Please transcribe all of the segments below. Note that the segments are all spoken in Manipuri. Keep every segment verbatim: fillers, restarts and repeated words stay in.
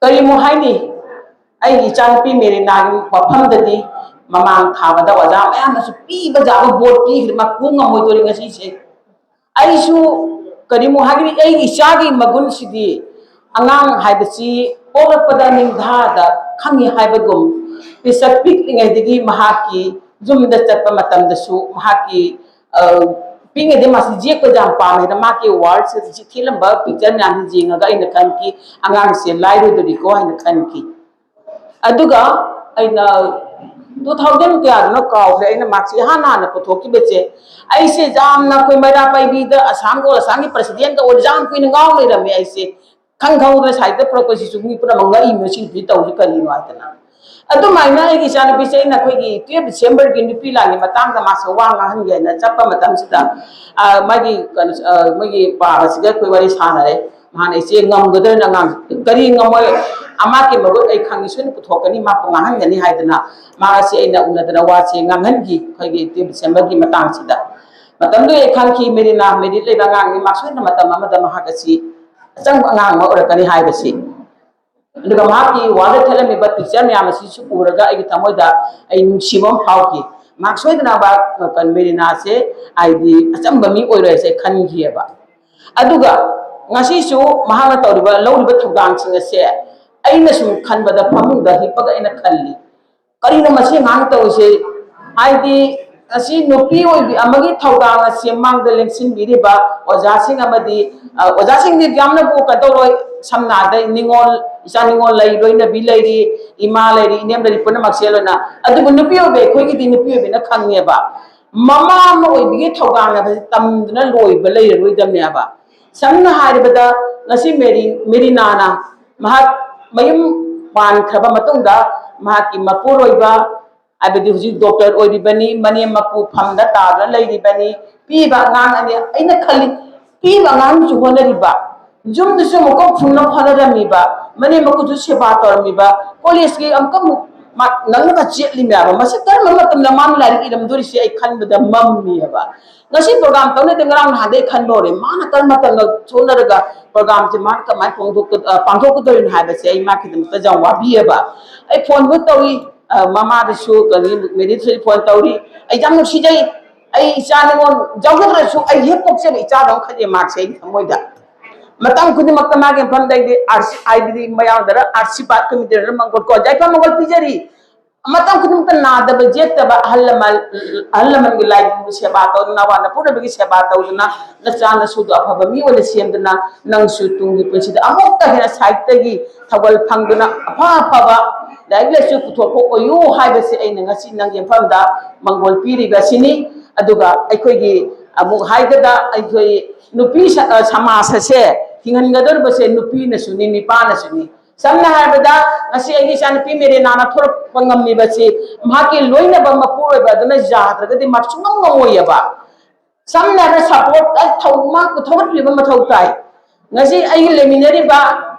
ꯀꯔꯤꯃꯨꯛ ꯍꯥꯏꯅꯤ? ꯑꯩꯒꯤ ꯏꯆꯥꯅꯨꯄꯤ ꯃꯦꯔꯤꯅꯥꯒꯤ ꯃꯐꯝꯗꯗꯤ ꯃꯃꯥꯡ ꯊꯥꯕꯗ ꯑꯣꯖꯥ ꯃꯌꯥꯝꯅꯁꯨ ꯄꯤꯕ ꯌꯥꯕ ꯕꯣꯠ ꯄꯤꯈ꯭ꯔꯦ, ꯃꯥ ꯄꯨ ꯉꯝꯃꯣꯏꯗꯣꯔꯤ ꯉꯁꯤꯁꯦ꯫ ꯑꯩꯁꯨ ꯀꯔꯤꯃꯨꯛ ꯍꯥꯏꯒꯅꯤ, ꯑꯩꯒꯤ ꯏꯆꯥꯒꯤ ꯃꯒꯨꯟꯁꯤꯗꯤ ꯑꯉꯥꯡ ꯍꯥꯏꯕꯁꯤ ꯄꯣꯛꯂꯛꯄꯗ ꯅꯤꯡꯊꯥꯗ ꯈꯪꯉꯤ ꯍꯥꯏꯕꯒꯨꯝ, ꯄꯤꯁꯛ ꯄꯤꯛꯂꯤꯉꯩꯗꯒꯤ ꯃꯍꯥꯛꯀꯤ ꯌꯨꯝꯗ ꯆꯠꯄ ꯃꯇꯝꯗꯁꯨ ꯃꯍꯥꯛꯀꯤ, ꯑ, ꯄꯤꯛꯂꯤꯉꯩꯗꯒꯤ ꯃꯥꯁꯤ ꯌꯦꯛꯄ ꯌꯥꯝ ꯄꯥꯝꯃꯦꯅ ꯃꯍꯥꯛꯀꯤ ꯋꯥꯜꯁꯤꯗ ꯊꯦꯠꯂꯝꯕ ꯄꯤꯛꯆꯔ ꯃꯌꯥꯝꯁꯤ ꯌꯦꯡꯉꯒ ꯑꯩꯅ ꯈꯟꯈꯤ, ꯑꯉꯥꯡꯁꯦ ꯂꯥꯏꯔꯣꯏꯗꯣꯔꯤꯀꯣ ꯍꯥꯏꯅ ꯈꯟꯈꯤ꯫ ꯑꯗꯨꯒ ꯑꯩꯅ two thousand ꯀꯌꯥꯗꯅꯣ ꯀꯥꯎꯈ꯭ꯔꯦ, ꯑꯩꯅ ꯃꯍꯥꯛꯁꯦ ꯏꯍꯥꯟ ꯍꯥꯟꯅ ꯄꯨꯊꯣꯛꯈꯤꯕꯁꯦ꯫ ꯑꯩꯁꯦ ꯌꯥꯝꯅ ꯑꯩꯈꯣꯏ ꯃꯩꯔꯥ ꯄꯥꯏꯕꯤꯗ ꯑꯁꯥꯝꯒ ꯑꯁꯥꯝꯒꯤ ꯄ꯭ꯔꯁꯤꯗꯦꯟꯒ ꯑꯣꯏꯔ ꯌꯥꯝ ꯀꯨꯏꯅ ꯉꯥꯎ ꯂꯩꯔꯝꯃꯦ ꯑꯩꯁꯦ꯫ ꯈꯪ ꯈꯪꯍꯧꯗꯅ ꯁꯥꯏꯠꯇ ꯄꯨꯔꯛꯄꯁꯤꯁꯨ ꯃꯤ ꯄꯨꯝꯅꯃꯛ ꯉꯛꯏ, ꯃꯁꯤ ꯅꯨꯄꯤ ꯇꯧꯔꯤ ꯀꯔꯤꯅꯣ ꯍꯥꯏꯗꯅ꯫ ꯑꯗꯨꯃꯥꯏꯅ ꯑꯩꯒꯤ ꯏꯆꯥꯅꯨꯄꯤꯁꯦ ꯑꯩꯅ ꯑꯩꯈꯣꯏꯒꯤ twelve Decemberꯒꯤ ꯅꯨꯄꯤ ꯂꯥꯟꯒꯤ ꯃꯇꯥꯡꯗ ꯃꯥꯁꯦ ꯋꯥ ꯉꯥꯡꯍꯟꯒꯦ ꯍꯥꯏꯅ ꯆꯠꯄ ꯃꯇꯝꯁꯤꯗ, ꯑ, ꯃꯥꯒꯤ ꯀꯩꯅꯣ, ꯑ, ꯃꯣꯏꯒꯤ ꯄꯥꯕꯁꯤꯒ ꯑꯩꯈꯣꯏ ꯋꯥꯔꯤ ꯁꯥꯟꯅꯔꯦ꯫ ꯃꯥꯅ, "ꯏꯆꯦ, ꯉꯝꯒꯗ꯭ꯔꯅ?" ꯑꯉꯥꯡ, "ꯀꯔꯤ ꯉꯝꯃꯣꯏ? ꯑꯃꯒꯤ ꯃꯒꯨꯟ ꯑꯩ ꯈꯪꯉꯤ, ꯁꯣꯏꯅ ꯄꯨꯊꯣꯛꯀꯅꯤ, ꯃꯥ ꯉꯥꯡꯍꯟꯒꯅꯤ" ꯍꯥꯏꯗꯅ ꯃꯥꯒꯁꯦ ꯑꯩꯅ ꯎꯅꯗꯅ ꯋꯥꯁꯦ ꯉꯥꯡꯍꯟꯈꯤ ꯑꯩꯈꯣꯏꯒꯤ twelve Decemberꯒꯤ ꯃꯇꯥꯡꯁꯤꯗ꯫ ꯃꯇꯝꯗꯨꯗ ꯑꯩ ꯈꯪꯈꯤ, ꯃꯦꯔꯤꯅꯥ, ꯃꯦꯔꯤꯠ ꯂꯩꯕ ꯑꯉꯥꯡꯅꯤ, ꯃꯥ ꯁꯣꯏꯗꯅ ꯃꯇꯝ ꯑꯃꯗ ꯃꯍꯥꯛ ꯑꯁꯤ ꯑꯆꯪꯕ ꯑꯉꯥꯡ ꯑꯃ ꯑꯣꯏꯔꯛꯀꯅꯤ ꯍꯥꯏꯕꯁꯤ꯫ ꯑꯗꯨꯒ ꯃꯍꯥꯛꯀꯤ ꯋꯥꯜꯗ ꯊꯦꯠꯂꯝꯃꯤꯕ ꯄꯤꯛꯆꯔ ꯃꯌꯥꯝ ꯑꯁꯤꯁꯨ ꯎꯔꯒ ꯑꯩꯒꯤ ꯊꯃꯣꯏꯗ ꯑꯩ ꯅꯨꯡꯁꯤꯕ ꯑꯃ ꯐꯥꯎꯈꯤ꯫ ꯃꯍꯥꯛ ꯁꯣꯏꯗꯅ ꯃꯦꯔꯤꯅꯥꯁꯦ ꯍꯥꯏꯗꯤ ꯑꯆꯝꯕ ꯃꯤ ꯑꯣꯏꯔꯣꯏ ꯍꯥꯏꯁꯦ ꯈꯟꯈꯤꯑꯕ꯫ ꯑꯗꯨꯒ ꯉꯁꯤꯁꯨ ꯃꯍꯥꯛꯅ ꯇꯧꯔꯤꯕ, ꯂꯧꯔꯤꯕ ꯊꯧꯗꯥꯡꯁꯤꯡ ꯑꯁꯦ ꯑꯩꯅ ꯁꯨꯝ ꯈꯟꯕꯗ ꯐꯃꯨꯡꯗ ꯍꯤꯞꯄꯒ ꯑꯩꯅ ꯈꯜꯂꯤ, "ꯀꯔꯤꯅꯣ ꯃꯁꯤ ꯑꯉꯥꯡ ꯇꯧꯔꯤꯁꯦ?" ꯍꯥꯏꯗꯤ ꯑꯁꯤ ꯅꯨꯄꯤ ꯑꯣꯏꯕꯤ ꯑꯃꯒꯤ ꯊꯧꯗꯥꯡ ꯑꯁꯤ ꯃꯥꯡꯗ ꯂꯦꯡꯁꯤꯟꯕꯤꯔꯤꯕ ꯑꯣꯖꯥꯁꯤꯡ ꯑꯃꯗꯤ, ꯑ, ꯑꯣꯖꯥꯁꯤꯡꯗꯤ ꯌꯥꯝꯅꯕꯨ ꯀꯩꯅꯣ ꯇꯧꯔꯣꯏ, ꯁꯝꯅ ꯍꯥꯏꯔꯕꯗ ꯅꯤꯉꯣꯜ, ꯏꯆꯥ ꯅꯤꯉꯣꯜ ꯂꯩ, ꯂꯣꯏꯅꯕꯤ ꯂꯩꯔꯤ, ꯏꯃꯥ ꯂꯩꯔꯤ, ꯏꯅꯦꯝ ꯂꯩꯔꯤ, ꯄꯨꯝꯅꯃꯛꯁꯦ ꯂꯣꯏꯅ꯫ ꯑꯗꯨꯕꯨ ꯅꯨꯄꯤ ꯑꯣꯏꯕꯤ ꯑꯩꯈꯣꯏꯒꯤꯗꯤ ꯅꯨꯄꯤ ꯑꯣꯏꯕꯤꯅ ꯈꯪꯉꯦꯕ, ꯃꯃꯥ ꯑꯃ ꯑꯣꯏꯕꯤꯒꯤ ꯊꯧꯗꯥꯡ ꯍꯥꯏꯕꯁꯤ ꯇꯝꯗꯨꯅ ꯂꯣꯏꯕ ꯂꯩꯔꯔꯣꯏꯗꯕꯅꯦꯕ꯫ ꯁꯝꯅ ꯍꯥꯏꯔꯕꯗ ꯉꯁꯤ ꯃꯦꯔꯤ, ꯃꯦꯔꯤꯅꯥꯅ ꯃꯍꯥꯛ ꯃꯌꯨꯝ ꯄꯥꯟꯈ꯭ꯔꯕ ꯃꯇꯨꯡꯗ ꯃꯍꯥꯛꯀꯤ ꯃꯄꯨꯔꯣꯏꯕ, ꯍꯥꯏꯕꯗꯤ ꯍꯧꯖꯤꯛ ꯗꯣꯛꯇꯔ ꯑꯣꯏꯔꯤꯕꯅꯤ, ꯃꯅꯦꯝ ꯃꯀꯨ ꯐꯝꯗ ꯇꯥꯗꯨꯅ ꯂꯩꯔꯤꯕꯅꯤ, ꯄꯤꯕ ꯑꯉꯥꯡ ꯑꯅꯤ꯫ ꯑꯩꯅ ꯈꯜꯂꯤ, ꯄꯤꯕ ꯑꯉꯥꯡꯗꯨꯁꯨ ꯍꯣꯠꯅꯔꯤꯕ, ꯌꯨꯝꯗꯨꯁꯨ ꯑꯃꯨꯛꯀ ꯐꯨꯟꯅ ꯍꯣꯠꯅꯔꯝꯃꯤꯕ, ꯃꯅꯦꯝ ꯃꯀꯨꯁꯨ ꯁꯦꯕꯥ ꯇꯧꯔꯝꯃꯤꯕ, ꯀꯣꯂꯦꯖꯀꯤ ꯑꯃꯨꯛꯀ ꯑꯃꯨꯛ ꯃꯥ ꯅꯪꯅꯕ ꯆꯦꯠꯂꯤ ꯃꯌꯥꯝ ꯑꯃ꯫ ꯃꯁꯤ ꯀꯔꯝꯕ ꯃꯇꯝꯗ ꯃꯥꯅ ꯂꯥꯏꯔꯤꯛ ꯏꯔꯝꯗꯣꯔꯤꯁꯦ ꯑꯩ ꯈꯟꯕꯗ ꯃꯝꯃꯤꯑꯕ꯫ ꯉꯁꯤ ꯄ꯭ꯔꯣꯒ꯭ꯔꯥꯝ ꯇꯧꯅꯤꯗ ꯉꯔꯥꯡ ꯅꯍꯥꯟꯗꯩ ꯈꯟꯕ ꯍꯧꯔꯦ꯫ ꯃꯥꯅ ꯀꯔꯝꯕ ꯃꯇꯝꯗ ꯁꯣꯟꯅꯔꯒ ꯄ꯭ꯔꯣꯒ꯭ꯔꯥꯝꯁꯦ ꯃꯥꯅ ꯀꯃꯥꯏꯅ ꯐꯣꯡꯗꯣꯛꯀ-, ꯑ, ꯄꯥꯡꯊꯣꯛꯀꯗꯣꯔꯤꯅꯣ ꯍꯥꯏꯕꯁꯦ ꯑꯩ ꯃꯥ ꯈꯤꯇꯪ ꯌꯥꯝ ꯋꯥꯕꯤꯑꯕ꯫ ꯑꯩ ꯐꯣꯟꯕꯨ ꯇꯧꯔꯤ, ꯑ, ꯃꯃꯥꯗꯁꯨ, ꯀꯔꯤ, ꯃꯦꯔꯤꯠꯁꯨ ꯐꯣꯟ ꯇꯧꯔꯤ꯫ ꯑꯩ ꯌꯥꯝ ꯅꯨꯡꯁꯤꯖꯩ꯫ ꯑꯩ ꯏꯆꯥ ꯅꯤꯉꯣꯜ ꯌꯥꯎꯖꯗ꯭ꯔꯁꯨ ꯑꯩ ꯍꯦꯛ ꯄꯣꯛꯆꯕ ꯏꯆꯥꯗꯧꯅ ꯈꯜꯂꯦ ꯃꯥꯁꯦ ꯑꯩꯒꯤ ꯊꯃꯣꯏꯗ꯫ ꯃꯇꯝ ꯈꯨꯗꯤꯡꯃꯛꯇ ꯃꯥꯒꯤ ꯃꯐꯝꯗ ꯑꯩꯗꯤ ꯑꯥꯔꯁꯤ-, ꯍꯥꯏꯕꯗꯤ ꯃꯌꯥꯝꯗꯔ ꯑꯥꯔꯁꯤꯕꯥꯗ ꯀꯃꯤꯇꯤꯗ ꯃꯪꯒꯣꯜ ꯀꯣ ꯌꯥꯏꯐ ꯃꯪꯒꯣꯜ ꯄꯤꯖꯔꯤ꯫ ꯃꯇꯝ ꯈꯨꯗꯤꯡꯃꯛꯇ ꯅꯥꯗꯕ ꯌꯦꯛꯇꯕ ꯑꯍꯜ ꯂꯃꯟ, ꯑꯍꯜ ꯂꯃꯟꯒꯤ ꯂꯥꯏꯕꯨ ꯁꯦꯕꯥ ꯇꯧꯗꯨꯅ, ꯋꯥꯅ ꯄꯨꯅꯕꯒꯤ ꯁꯦꯕꯥ ꯇꯧꯗꯨꯅ, ꯅꯆꯥ ꯅꯁꯨꯗꯣ ꯑꯐꯕ ꯃꯤ ꯑꯣꯏꯅ ꯁꯦꯝꯗꯨꯅ, ꯅꯪꯁꯨ ꯇꯨꯡꯒꯤ ꯄꯨꯟꯁꯤꯗ ꯑꯃꯨꯛꯀ ꯍꯦꯟꯅ ꯁꯥꯍꯤꯇ꯭ꯌꯒꯤ ꯊꯧꯒꯜ ꯐꯪꯗꯨꯅ, ꯑꯐ ꯑꯐꯕ ꯂꯥꯏꯔꯤꯛ ꯂꯥꯏꯁꯨ ꯄꯨꯊꯣꯛꯄ ꯑꯣꯏꯌꯨ ꯍꯥꯏꯕꯁꯦ ꯑꯩꯅ ꯉꯁꯤ ꯅꯪꯒꯤ ꯃꯐꯝꯗ ꯃꯪꯒꯣꯜ ꯄꯤꯔꯤꯕ ꯑꯁꯤꯅꯤ꯫ ꯑꯗꯨꯒ ꯑꯩꯈꯣꯏꯒꯤ ꯑꯃꯨꯛ ꯍꯥꯏꯒꯗ ꯑꯩꯈꯣꯏ ꯅꯨꯄꯤ ꯁ-, ꯑ, ꯁꯃꯥꯖ ꯑꯁꯦ ꯍꯤꯡꯍꯟꯒꯗꯧꯔꯤꯕꯁꯦ ꯅꯨꯄꯤꯅꯁꯨꯅꯤ, ꯅꯤꯄꯥꯅꯁꯨꯅꯤ꯫ ꯁꯝꯅ ꯍꯥꯏꯔꯕꯗ, ꯉꯁꯤ ꯑꯩꯒꯤ ꯏꯆꯥꯅꯨꯄꯤ ꯃꯦꯔꯤꯅꯥꯅ ꯊꯣꯔꯛꯄ ꯉꯝꯂꯤꯕꯁꯤ ꯃꯍꯥꯛꯀꯤ ꯂꯣꯏꯅꯕ ꯃꯄꯨꯔꯣꯏꯕ ꯑꯗꯨꯅ ꯌꯥꯗ꯭ꯔꯒꯗꯤ ꯃꯍꯥꯛ ꯁꯨꯡꯉꯝ ꯉꯝꯃꯣꯏꯑꯕ꯫ ꯁꯝꯅ ꯍꯥꯏꯔꯕꯗ, ꯁꯄꯣꯔꯠ ꯊꯧ-, ꯃꯍꯥꯛꯄꯨ ꯊꯧꯒꯠꯄꯤꯕ ꯃꯊꯧ ꯇꯥꯏ꯫ ꯉꯁꯤ ꯑꯩꯒꯤ ꯂꯩꯃꯤꯟꯅꯔꯤꯕ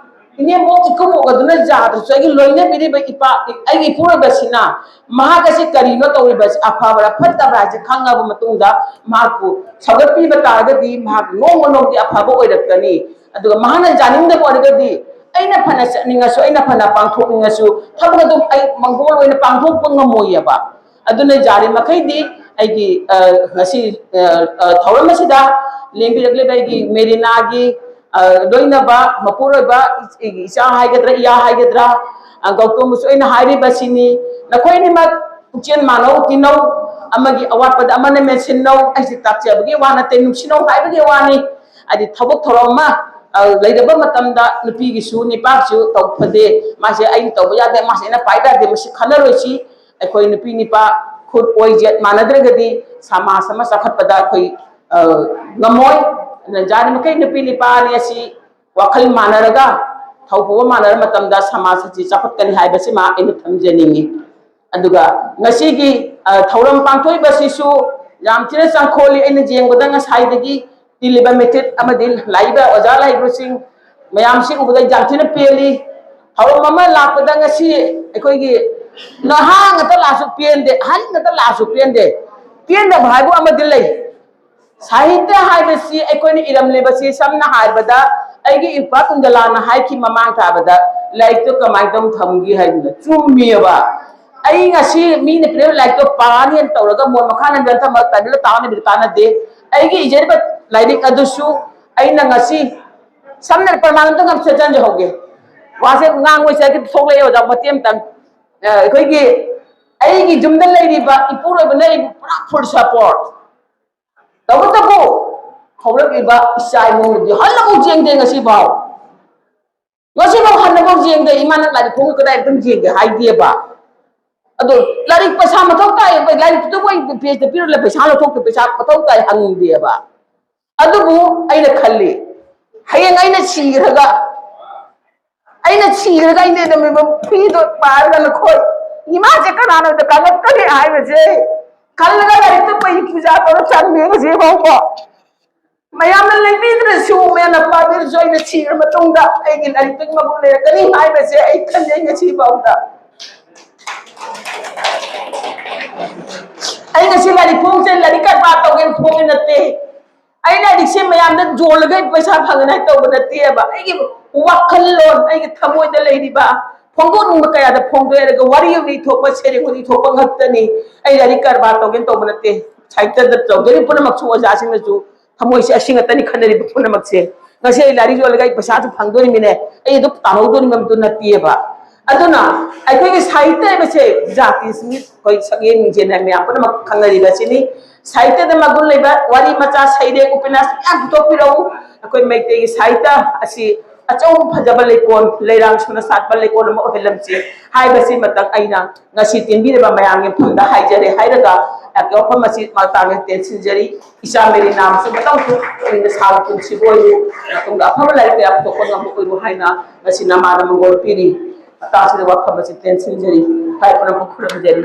ꯏꯅꯦꯝꯕꯣꯛ ꯏꯀꯨꯕꯣꯛ ꯑꯗꯨꯅ ꯌꯥꯗ꯭ꯔꯁꯨ, ꯑꯩꯒꯤ ꯂꯣꯏꯅꯕꯤꯔꯤꯕ ꯏꯄꯥ, ꯑꯩꯒꯤ ꯏꯄꯨꯔꯣꯏꯕꯁꯤꯅ ꯃꯍꯥꯛ ꯑꯁꯤ ꯀꯔꯤꯅꯣ ꯇꯧꯔꯤꯕꯁꯤ, ꯑꯐꯕꯔꯥ ꯐꯠꯇꯕ꯭ꯔꯥ ꯍꯥꯏꯁꯤ ꯈꯪꯉꯕ ꯃꯇꯨꯡꯗ ꯃꯍꯥꯛꯄꯨ ꯁꯧꯒꯠꯄꯤꯕ ꯇꯥꯔꯒꯗꯤ ꯃꯍꯥꯛ ꯅꯣꯡꯃ ꯅꯣꯡꯃꯒꯤ ꯑꯐꯕ ꯑꯣꯏꯔꯛꯀꯅꯤ꯫ ꯑꯗꯨꯒ ꯃꯍꯥꯛꯅ ꯌꯥꯅꯤꯡꯗꯕ ꯑꯣꯏꯔꯒꯗꯤ ꯑꯩꯅ ꯐꯅ ꯆꯠꯅꯤꯡꯉꯁꯨ, ꯑꯩꯅ ꯐꯅ ꯄꯥꯡꯊꯣꯛꯅꯤꯡꯉꯁꯨ, ꯊꯕꯛ ꯑꯗꯨꯝ ꯑꯩ ꯃꯪꯒꯣꯜ ꯑꯣꯏꯅ ꯄꯥꯡꯊꯣꯛꯄ ꯉꯝꯃꯣꯏꯑꯕ꯫ ꯑꯗꯨꯅ ꯌꯥꯔꯤꯃꯈꯩꯗꯤ ꯑꯩꯒꯤ, ꯑ, ꯉꯁꯤ, ꯑ, ꯑ, ꯊꯧꯔꯝ ꯑꯁꯤꯗ ꯂꯦꯡꯕꯤꯔꯛꯂꯤꯕ ꯑꯩꯒꯤ ꯃꯦꯔꯤꯅꯥꯒꯤ, ꯑ, ꯂꯣꯏꯅꯕ ꯃꯄꯨꯔꯣꯏꯕ, ꯑꯩꯒꯤ ꯏꯆꯥ ꯍꯥꯏꯒꯗ꯭ꯔꯥ, ꯏꯌꯥ ꯍꯥꯏꯒꯗ꯭ꯔꯥ, ꯑ, ꯒꯧꯇꯝꯕꯨꯁꯨ ꯑꯩꯅ ꯍꯥꯏꯔꯤꯕꯁꯤꯅꯤ, ꯅꯈꯣꯏ ꯑꯅꯤꯃꯛ ꯄꯨꯛꯆꯦꯜ ꯃꯥꯟꯅꯧ, ꯇꯤꯟꯅꯧ, ꯑꯃꯒꯤ ꯑꯋꯥꯠꯄꯗ ꯑꯃꯅ ꯃꯦꯟꯁꯤꯟꯅꯧ꯫ ꯑꯩꯁꯦ ꯇꯥꯛꯆꯕꯒꯤ ꯋꯥ ꯅꯠꯇꯦ, ꯅꯨꯡꯁꯤꯅꯧ ꯍꯥꯏꯕꯒꯤ ꯋꯥꯅꯤ꯫ ꯍꯥꯏꯗꯤ ꯊꯕꯛ ꯊꯧꯔꯝ ꯑꯃ, ꯑ, ꯂꯩꯔꯕ ꯃꯇꯝꯗ ꯅꯨꯄꯤꯒꯤꯁꯨ ꯅꯤꯄꯥꯒꯤꯁꯨ ꯇꯧ ꯐꯗꯦ, ꯃꯥꯁꯦ ꯑꯩꯅ ꯇꯧꯕ ꯌꯥꯗꯦ, ꯃꯥꯁꯦ ꯑꯩꯅ ꯄꯥꯏꯕ ꯌꯥꯗꯦ, ꯃꯁꯤ ꯈꯟꯅꯔꯣꯏꯁꯤ꯫ ꯑꯩꯈꯣꯏ ꯅꯨꯄꯤ ꯅꯤꯄꯥ ꯈꯨꯠ ꯑꯣꯏ ꯖꯦꯠ ꯃꯥꯟꯅꯗ꯭ꯔꯒꯗꯤ ꯁꯃꯥꯖ ꯑꯃ ꯆꯥꯎꯈꯠꯄꯗ ꯑꯩꯈꯣꯏ, ꯑ, ꯉꯝꯃꯣꯏ꯫ ꯑꯗꯨꯅ ꯌꯥꯔꯤꯃꯈꯩ ꯅꯨꯄꯤ ꯅꯤꯄꯥ ꯑꯅꯤ ꯑꯁꯤ ꯋꯥꯈꯜ ꯃꯥꯟꯅꯔꯒ ꯊꯧ ꯄꯨꯕ ꯃꯥꯟꯅꯔ ꯃꯇꯝꯗ ꯁꯃꯥꯖ ꯑꯁꯤ ꯆꯥꯎꯈꯠꯀꯅꯤ ꯍꯥꯏꯕꯁꯤꯃ ꯑꯩꯅ ꯊꯝꯖꯅꯤꯡꯉꯤ꯫ ꯑꯗꯨꯒ ꯉꯁꯤꯒꯤ, ꯑ, ꯊꯧꯔꯝ ꯄꯥꯡꯊꯣꯛꯏꯕꯁꯤꯁꯨ ꯌꯥꯝ ꯊꯤꯅ ꯆꯪꯈꯣꯜꯂꯤ꯫ ꯑꯩꯅ ꯌꯦꯡꯕꯗ ꯉꯁꯥꯏꯗꯒꯤ ꯇꯤꯜꯂꯤꯕ ꯃꯤꯊꯤꯠ ꯑꯃꯗꯤ ꯂꯥꯛꯏꯕ ꯑꯣꯖꯥ ꯂꯥꯛꯏꯕꯁꯤꯡ ꯃꯌꯥꯝꯁꯤ ꯎꯕꯗ ꯌꯥꯝ ꯊꯤꯅ ꯄꯦꯜꯂꯤ꯫ ꯊꯧꯔꯝ ꯑꯃ ꯂꯥꯛꯄꯗ ꯉꯁꯤ ꯑꯩꯈꯣꯏꯒꯤ ꯅꯍꯥ ꯉꯥꯛꯇ ꯂꯥꯛꯑꯁꯨ ꯄꯦꯟꯗꯦ, ꯑꯍꯟ ꯉꯥꯛꯇ ꯂꯥꯛꯑꯁꯨ ꯄꯦꯟꯗꯦ꯫ ꯄꯦꯟꯗꯕ ꯍꯥꯏꯕ ꯑꯃꯗꯤ ꯂꯩ꯫ ꯁꯥꯍꯤꯇ꯭ꯌ ꯍꯥꯏꯕꯁꯤ ꯑꯩꯈꯣꯏꯅ ꯏꯔꯝꯂꯤꯕꯁꯤ, ꯁꯝꯅ ꯍꯥꯏꯔꯕꯗ, ꯑꯩꯒꯤ ꯏꯄꯥ ꯀꯨꯟꯗꯂꯥꯅ ꯍꯥꯏꯈꯤ ꯃꯃꯥꯡ ꯊꯥꯕꯗ, "ꯂꯥꯏꯔꯤꯛꯇꯣ ꯀꯃꯥꯏꯅ ꯇꯧꯅ ꯊꯝꯒꯦ?" ꯍꯥꯏꯗꯨꯅ꯫ ꯆꯨꯝꯃꯤꯑꯕ꯫ ꯑꯩ ꯉꯁꯤ ꯃꯤꯅ ꯄꯤꯔꯤꯕ ꯂꯥꯏꯔꯤꯛꯇꯣ ꯄꯥꯅꯤꯅ ꯇꯧꯔꯒ ꯃꯣꯟ ꯃꯈꯥ ꯅꯟꯗꯅ ꯊꯝꯕ ꯇꯥꯏꯃꯤꯡꯗ ꯇꯥꯅꯕꯤꯗ ꯀꯥꯟꯅꯗꯦ꯫ ꯑꯩꯒꯤ ꯏꯖꯔꯤꯕ ꯂꯥꯏꯔꯤꯛ ꯑꯗꯨꯁꯨ ꯑꯩꯅ ꯉꯁꯤ ꯁꯝꯅ ꯄ꯭ꯔꯃꯥꯟ ꯑꯝꯇ ꯉꯝ ꯁꯦꯠꯆꯟꯖꯍꯧꯒꯦ꯫ ꯋꯥꯁꯦ ꯉꯥꯡꯕꯁꯦ ꯍꯦꯛꯇ ꯊꯣꯛꯂꯛꯑꯦ ꯑꯣꯖꯥ, ꯃꯇꯦꯛ ꯑꯃꯇꯪ꯫ ꯑ, ꯑꯩꯈꯣꯏꯒꯤ ꯑꯩꯒꯤ ꯌꯨꯝꯗ ꯂꯩꯔꯤꯕ ꯏꯄꯨꯔꯣꯏꯕꯅ ꯑꯩꯕꯨ ꯄꯨꯔꯥ full support꯫ ꯇꯧꯕꯇꯕꯨ ꯍꯧꯔꯛꯂꯤꯕ ꯏꯆꯥ ꯏꯃꯨꯡꯗꯤ ꯍꯟꯅꯕꯨ ꯌꯦꯡꯗꯦ ꯉꯁꯤꯐꯥꯎ꯫ ꯉꯁꯤꯐꯥꯎ ꯍꯟꯅꯐꯥꯎ ꯌꯦꯡꯗꯦ꯫ "ꯏꯃꯥ, ꯅꯪ ꯂꯥꯏꯔꯤꯛ ꯐꯣꯡꯉꯤ ꯀꯗꯥꯏ ꯑꯗꯨꯝ ꯌꯦꯡꯒꯦ?" ꯍꯥꯏꯗꯦꯕ꯫ ꯑꯗꯣ ꯂꯥꯏꯔꯤꯛ ꯄꯩꯁꯥ ꯃꯊꯧ ꯇꯥꯏ, ꯂꯥꯏꯔꯤꯛꯇꯨꯕꯨ ꯑꯩ ꯄꯦꯖꯇ ꯄꯤꯔꯨꯂ ꯄꯩꯁꯥ ꯂꯧꯊꯣꯛꯇ ꯄꯩꯁꯥ ꯃꯊꯧ ꯇꯥꯏ ꯍꯪꯗꯦꯕ꯫ ꯑꯗꯨꯕꯨ ꯑꯩꯅ ꯈꯜꯂꯤ, ꯍꯌꯦꯡ ꯑꯩꯅ ꯁꯤꯈ꯭ꯔꯒ ꯑꯩꯅ ꯁꯤꯔꯒ ꯑꯩꯅ ꯅꯝꯃꯤꯕ ꯐꯤꯗꯣ ꯄꯥꯔꯒ ꯅꯈꯣꯏ ꯏꯃꯥꯁꯦ ꯀꯅꯥꯅꯣꯗ ꯀꯜꯂꯛꯀꯅꯤ ꯍꯥꯏꯕꯁꯦ ꯈꯜꯂꯒ ꯂꯥꯏꯔꯤꯛꯇ ꯄꯩ ꯄꯨꯖꯥ ꯇꯧꯔ ꯆꯪꯉꯦ ꯉꯁꯤꯐꯥꯎꯕ꯫ ꯃꯌꯥꯝꯅ ꯂꯩꯕꯤꯗ꯭ꯔꯁꯨ, ꯃꯌꯥꯝꯅ ꯄꯥꯕꯤꯔꯁꯨ, ꯑꯩꯅ ꯁꯤꯔ ꯃꯇꯨꯡꯗ ꯑꯩꯒꯤ ꯂꯥꯏꯔꯤꯛꯇꯒꯤ ꯃꯒꯨꯟ ꯂꯩꯔꯛꯀꯅꯤ ꯍꯥꯏꯕꯁꯦ ꯑꯩ ꯈꯜꯂꯦ ꯉꯁꯤꯐꯥꯎꯗ꯫ ꯑꯩ ꯉꯁꯤ ꯂꯥꯏꯔꯤꯛ ꯐꯣꯡꯁꯦ ꯂꯥꯏꯔꯤꯛ ꯀꯔꯕꯥꯔ ꯇꯧꯒꯦꯅ ꯐꯣꯡꯕ ꯅꯠꯇꯦ꯫ ꯑꯩ ꯂꯥꯏꯔꯤꯛꯁꯦ ꯃꯌꯥꯝꯗ ꯌꯣꯜꯂꯒ ꯑꯩ ꯄꯩꯁꯥ ꯐꯪꯒꯅꯤ ꯍꯥꯏꯅ ꯇꯧꯕ ꯅꯠꯇꯦꯕ꯫ ꯑꯩꯒꯤ ꯋꯥꯈꯜꯂꯣꯟ, ꯑꯩꯒꯤ ꯊꯃꯣꯏꯗ ꯂꯩꯔꯤꯕ ꯐꯣꯡꯗꯣꯛꯅꯤꯡꯕ ꯀꯌꯥꯗ ꯐꯣꯡꯗꯣꯛꯑꯦ꯫ ꯑꯗꯨꯒ ꯋꯥꯔꯤ ꯑꯃ ꯏꯊꯣꯛꯄ, ꯁꯩꯔꯦꯡ ꯑꯃ ꯏꯊꯣꯛꯄ ꯉꯛꯇꯅꯤ꯫ ꯑꯩ ꯂꯥꯏꯔꯤꯛ ꯀꯔꯕꯥꯔ ꯇꯧꯒꯦꯅ ꯇꯧꯕ ꯅꯠꯇꯦ꯫ ꯁꯥꯍꯤꯇ꯭ꯌꯗ ꯇꯧꯖꯔꯤꯕ ꯄꯨꯝꯅꯃꯛꯁꯨ ꯑꯣꯖꯥꯁꯤꯡꯅꯁꯨ ꯊꯃꯣꯏꯁꯦ ꯑꯁꯤ ꯉꯛꯇꯅꯤ ꯈꯟꯅꯔꯤꯕ ꯄꯨꯝꯅꯃꯛꯁꯦ꯫ ꯉꯁꯤ ꯑꯩ ꯂꯥꯏꯔꯤꯛ ꯌꯣꯜꯂꯒ ꯑꯩ ꯄꯩꯁꯥꯁꯨ ꯐꯪꯗꯣꯔꯤꯃꯤꯅꯦ, ꯑꯩ ꯑꯗꯨꯝ ꯇꯥꯍꯧꯗꯣꯔꯤꯕ ꯑꯗꯨ ꯅꯠꯇꯦꯕ꯫ ꯑꯗꯨꯅ ꯑꯩꯈꯣꯏꯒꯤ ꯁꯥꯍꯤꯇ꯭ꯌ ꯍꯥꯏꯕꯁꯦ ꯖꯥꯇꯤꯁꯤꯡꯒꯤ ꯑꯩꯈꯣꯏ ꯁꯛꯍꯦꯟ ꯃꯤꯡꯖꯦꯜ ꯍꯥꯏ ꯃꯌꯥꯝ ꯄꯨꯝꯅꯃꯛ ꯈꯪꯅꯔꯤꯕ ꯑꯁꯤꯅꯤ꯫ ꯁꯥꯍꯤꯇ꯭ꯌꯗ ꯃꯒꯨꯟ ꯂꯩꯕ ꯋꯥꯔꯤ ꯃꯆꯥ, ꯁꯩꯔꯦꯡ, ꯎꯄꯟꯌꯥꯁ ꯃꯌꯥꯝ ꯄꯨꯊꯣꯛꯄꯤꯔꯛꯎ꯫ ꯑꯩꯈꯣꯏ ꯃꯩꯇꯩꯒꯤ ꯁꯥꯍꯤꯇ꯭ꯌ ꯑꯁꯤ ꯑꯆꯧꯕ ꯐꯖꯕ ꯂꯩꯀꯣꯜ, ꯂꯩꯔꯥꯡ ꯁꯨꯅ ꯁꯥꯠꯄ ꯂꯩꯀꯣꯜ ꯑꯃ ꯑꯣꯏꯍꯜꯂꯝꯁꯤ ꯍꯥꯏꯕꯁꯤꯃꯇꯪ ꯑꯩꯅ ꯉꯁꯤ ꯇꯤꯟꯕꯤꯔꯤꯕ ꯃꯌꯥꯝꯒꯤ ꯃꯐꯝꯗ ꯍꯥꯏꯖꯔꯦ ꯍꯥꯏꯔꯒ ꯋꯥꯐꯝ ꯑꯁꯤ ꯃꯇꯥꯡ ꯑꯁꯤꯗ ꯇꯦꯟꯁꯤꯟꯖꯔꯤ꯫ ꯏꯆꯥ ꯃꯦꯔꯤ ꯅꯥꯝꯁꯨ ꯃꯇꯝ ꯀꯨꯏꯅ ꯁꯥꯡꯅ ꯄꯨꯟꯁꯤꯕ ꯑꯣꯏꯌꯨ, ꯃꯇꯨꯡꯗ ꯑꯐꯕ ꯂꯥꯏꯔꯤꯛ ꯀꯌꯥ ꯄꯨꯊꯣꯛꯄ ꯉꯝꯕ ꯑꯣꯏꯔꯨ ꯍꯥꯏꯅ ꯉꯁꯤ ꯅꯃꯥꯅ ꯃꯪꯒꯣꯜ ꯄꯤꯔꯤ꯫ ꯃꯇꯥꯡꯁꯤꯗ ꯋꯥꯐꯝ ꯑꯁꯤ ꯇꯦꯟꯁꯤꯟꯖꯔꯤ꯫ ꯈ꯭ꯋꯥꯏ ꯄꯨꯅꯃꯛꯄꯨ ꯈꯨꯔꯨꯝꯖꯔꯤ꯫